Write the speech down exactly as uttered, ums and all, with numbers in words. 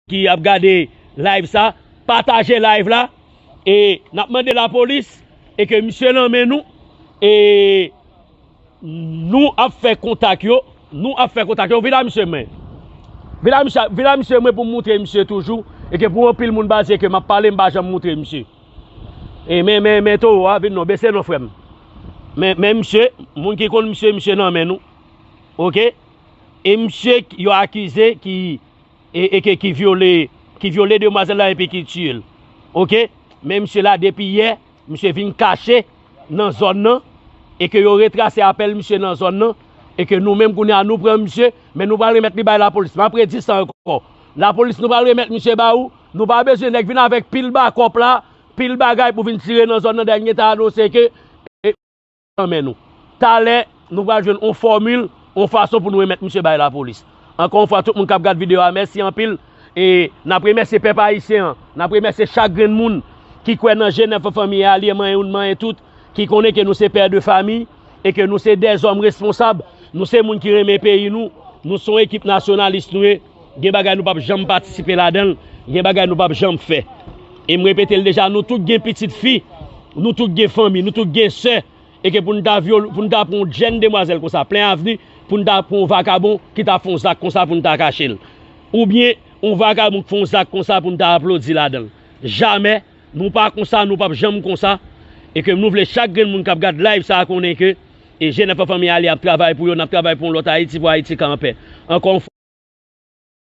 ki ap gade live sa, pataje live la, e n ap mande lapolis, e ke misye nan men nou, e nou ap fè kontak yo, nou ap fè kontak yo, vin a misye mwen. Vin a misye, vin a misye mwen pou m moutre misye toujou, e ke pou anpil moun baz ke m ap pale, m pa janm moutre misye. E men, men, men towo a, vin non, bese non frè m. Men, men misye, moun ki konn misye, misye nan men nou. Oke? E misye yo akize ki, e, e ke, ki vyole, ki vyole demwazèl la epi ki tiye l. Oke? Men misye la depi yè, misye vin kache nan zòn nan, e ke yo retrase apèl misye nan zòn nan, e ke nou menm kounye a nou pran misye, men nou pral remèt li bay lapolis. M ap redi sa ankò. Lapolis, nou pral remèt misye ba ou, nou pa bezwen nèg vin avèk pil bakòp la, pil bagay pou vin tire nan zòn nan, dènye ta anonse ke, e, nan men nou. Talè, nou pral jwenn on fòmil, on fason pou nou remèt misye bay lapolis. Ankò yon fwa, tout moun k ap gad videyo a, mèsi anpil. E n ap remèsye pèp ayisyen an, n ap remèsye chak grenn moun ki kwè nan G nèf Fanmi Alye, manyen youn, manyen tout, ki konnen ke nou se pè de fami e ke nou se dèzòm responsab, nou se moun ki renmen peyi nou, nou se yon ekip nasyonalis nou ye, gen bagay nou p ap janm patisipe ladan l, gen bagay nou p ap janm fè. E m repete l deja, nou tout gen pitit fi, nou tout gen fanmi, nou tout gen sè, e ke pou n ta vyole, pou n ta pran yon jèn demwazèl konsa, plen avni, pou n ta pran yon vakabon ki ta fè yon zak konsa pou n ta kache l. Oubyen, yon vakabon k fè yon zak konsa pou n ta aplodi ladan l. Jamè, nou pa konsa, nou p ap janm konsa. E ke nou vle chak grenn moun k ap gad live sa a konnen ke, e G nèf Fanmi Alye ap travay pou yo, n ap travay pou yon lòt Ayiti, pou Ayiti kanpe. Ankò yon fwa,